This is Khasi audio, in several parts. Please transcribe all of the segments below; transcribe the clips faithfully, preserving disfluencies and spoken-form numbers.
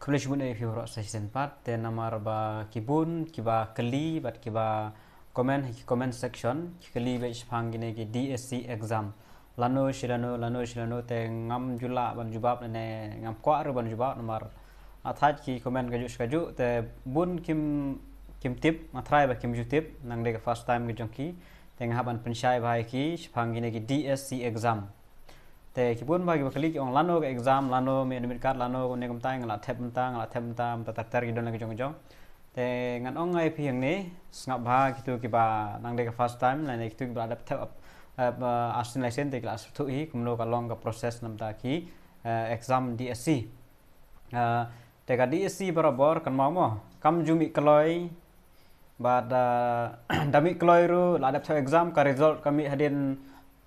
Khublei shibun ïa phi baroh sa shisien pat, te namar ba ki bun kiba kylli bad kiba comment ha ki comment section, ki kylli beit shaphang kine ki D S C exam. Lano shi lano, lano shi lano, te ngam ju lah ban jubab ne ngam kwah ruh ban jubab namar la thait ki comment kajuh shi kajuh, te bun kim, kim tip, nga tharai ba kim ju tip, nang dei ka first time ka jong ki, te nga hap ban pynshai bha ïa ki shaphang kine ki D S C exam. Te ki bun bha kiba kylli ki ong lano ka exam, lano mih na mih kat, lano ne kumta, nga la thep mynta, nga la thep mynta, mynta ter ter ki don la ki jong ki jong. Te ngan ong ïa phi hangne, sngap bha kito kiba nang dei ka first time, lane kito kiba la dep thep, eh, eh, arsien laisien te ki la sngewthuh hi kumno ka long ka process namar ki, eh, exam D S C. Eh, te ka D S C barabor kan mawmoh, kam ju mih kloi, bad, eh, da mih kloi ruh, la dep thep exam, ka result ka mih hadien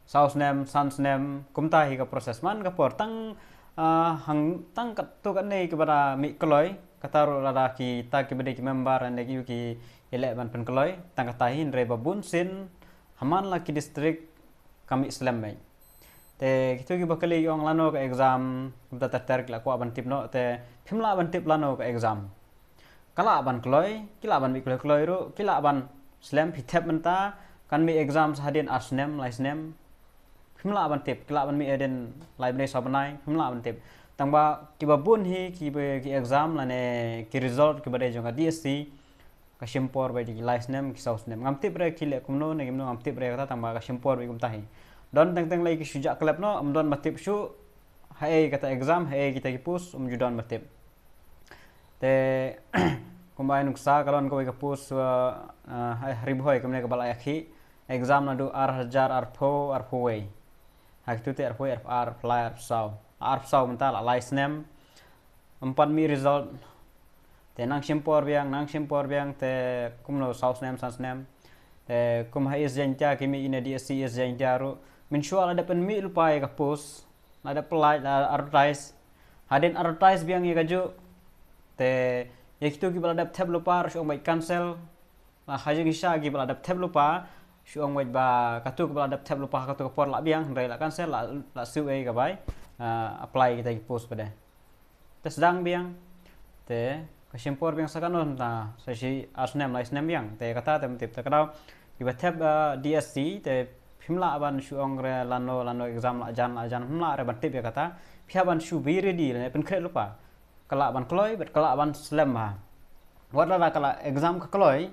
saw snem, san snem, kumta hi ka process man ka por tang, ah, hang tang katto katne kiba da mih kloi, kata ruh lada kita kiba dei ki member ne ki, ki ïaleh ban pynkloi, tang kata hi, hynrei ba bun sien ha man la ki district ka mih slem beit. Te kito kiba kylli ki ong lano ka exam, kumta ter ter ki la kwah ban tip noh, te phim lah ban tip lano ka exam. Ka lah ban kloi, ki lah ban mih kloi kloi ruh, ki lah ban slem, phi thep mynta, kan mih exam sa hadien ar snem, lai snem. Phim lah ban tip, ki lah ban mih hadien lai bnai saw bnai, phim lah ban tip. Tang ba kiba bun hi, kiba ki exam lane ki result kiba dei jong ka D S C, ka shim por beit ki lai snem, ki saw snem. Ngam tip re ki leh kumno ne kumno, ngam tip re kata, tang ba ka shim por beit kumta hi. Don teng teng lei ki shu jah klet noh, ym don ba tip shuh, haei kata exam, haei kita ki post, ym ju don ba tip. Te kumba ai nuksa ka long kawei ka post, uh, uh, ha Ri Bhoi kumne kaba la ïakhih exam naduh ar hajar arphew, arphew wei. Ha kito te arphew wei, arphew ar, arphew lai, arphew saw. Arphew saw mynta la lai snem. Ym pat mih result. Te nang shim por biang, nang shim por biang, te kumno saw snem, san snem. Te kum ha East Jaintia ki mih ine D S C East Jaintia ruh. Mynshuwa la dep pynmih lypa ïa ka post. La dep pynlait, la advertise. Hadien advertise biang ïa kajuh. Te ïa kito kiba la dep thep lypa ruh shu ong beit cancel. La ha jingshisha kiba la dep thep lypa, shu ong beit ba kato kaba la dep thep lypa ha kato ka por lah biang, hynrei la cancel, la, la siew ei ka bai, ah, apply kita ki post pat de. Te sdang biang, te ka shim por biang sa katno, na sa shi ar snem, lai snem biang, te kata te ym tip, te ka daw kiba thep, ah, D S C, te phim lah ban shu ong re lano, lano exam la jan, la jan, phim lah re ban tip ïa kata, phi hap ban shu be ready lane pynkhreh lypa. Ka lah ban kloi, bad ka lah ban slem bha. Wat lada ka la exam ka kloi,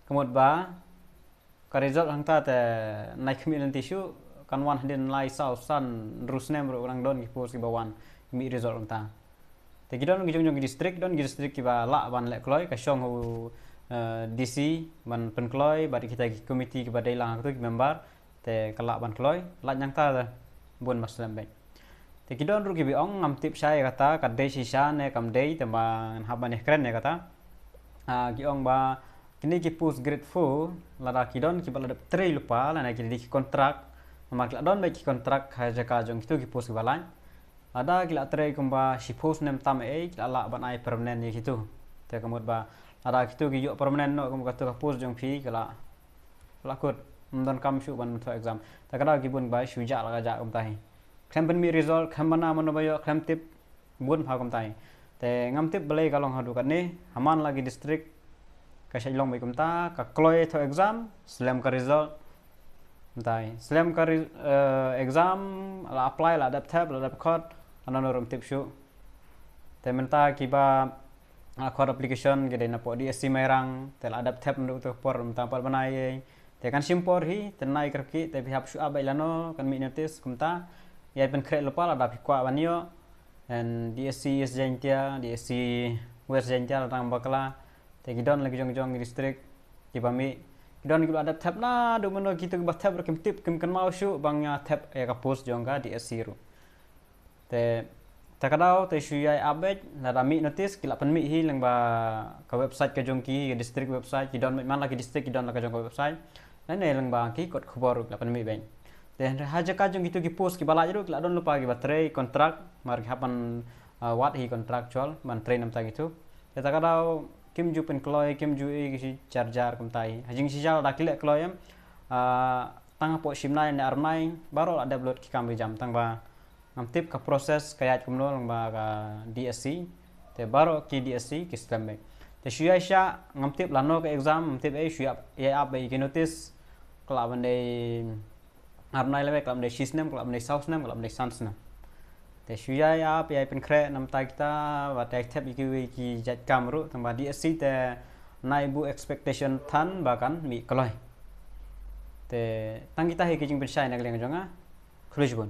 ka mut ba ka result hangta te nai khmih lynti shuh, kan wan hadien lai saw san hynriew snem ruh nang don ki post kiba wan mih result hangta. Te ki don ki jong jong ki district, don ki district kiba lah ban leh kloi, ka shong ha u, eh, D C ban pynkloi, bad kita ki committee kiba dei lang ha kato ki member, te ka lah ban kloi, lait nangta te bun ba slem beit. Te ki don ruh kiba ong ngam tip shai ïa kata, ka dei shisha ne kam dei, te ba ngan hap ban ïakren ïa kata. Ah, ki ong ba kine ki post grade four, lada ki don kiba la dep trei lypa, lane ki dei ki contract, namar ki la don beit ki contract ha jaka jong kito ki post kiba lait. Lada ki la trei kumba shiphew snem tam ei, ki la lah ban ai permanent ïa kito. Te ka mut ba lada kito ki ïoh permanent noh kum kato ka post jong phi, ka la, la kut, ym don kam shuh ban thoh exam. Te ka daw ki bun ba shu jah la ka jah kumta hi. Khlem pynmih result, khlem bana mano ba ïoh, khlem tip, bun bha kumta hi. Te ngam tip balei ka long haduh katne, ha man la ki district ka shait long beit kumta, ka kloi thoh exam, slem ka result. Kumta hi. Slem ka re-, eh, exam, la apply, la dep thep, la dep khot, lano ruh ym tip shuh. Te mynta kiba, ah, khot application ki dei napoh D S C Mairang, te la dep thep naduh kato ka por mynta pat bnai ei. Te kan shim por hi, te nai kyrkieh, te phi hap shu ap beit lano, kan mih notice, kumta. Ïai pynkhreh lypa lada phi kwah ban ïoh. And D S C East Jaintia, D S C West Jaintia, la tang bakla. Te ki don la ki jong jong ki district kiba mih. Ki don kiba la dep thep naduh mynno, kito kiba thep ruh kim tip, kim kynmaw shuh ba ngi thep ïa ka post jong ka D S C ruh. Te, te ka daw, te shu ïai ap beit, lada mih notice, ki la pynmih hi lyngba ka website ka jong ki, ka district website, ki don beit man la ki district, ki don la ka jong ka website. Lane lyngba ki kot khubor ruh ki la pynmih beit. Te ha jaka jong kito ki post kiba lait ruh, ki la don lypa kiba trei contract, namar ki hap ban, ah, wad hi contractual, ban trei namar kito. Te ta ka daw, kim ju pynkloi, kim ju ïoh ki jar jar kumta hi. Ha jingshisha lada ki leh kloi em, ah, tang hapoh shi bnai ne ar bnai, baroh la dep lut ki kam ki jam, tang ba ngam tip ka process ka ïaid kumno lyngba ka D S C. Te baroh ki DSC ki slem beit. Te shu ïai shah, ngam tip lano ka exam, ngam tip ei, shu ïai ap beit ki notice, ka lah ban dei ar bnai lawei, ka lah ban dei shi snem, ka lah ban dei saw snem, ka lah ban dei san snem. Te shu ïai ap, ïai pynkhreh namar kita, bad ïai thep ïa kiwei ki jait kam ruh, tangba DSC te nai buh expectation than ba kan mih kloi. Te tang kita hi ki jingpynshai na ka liang jong nga. Khublei shibun.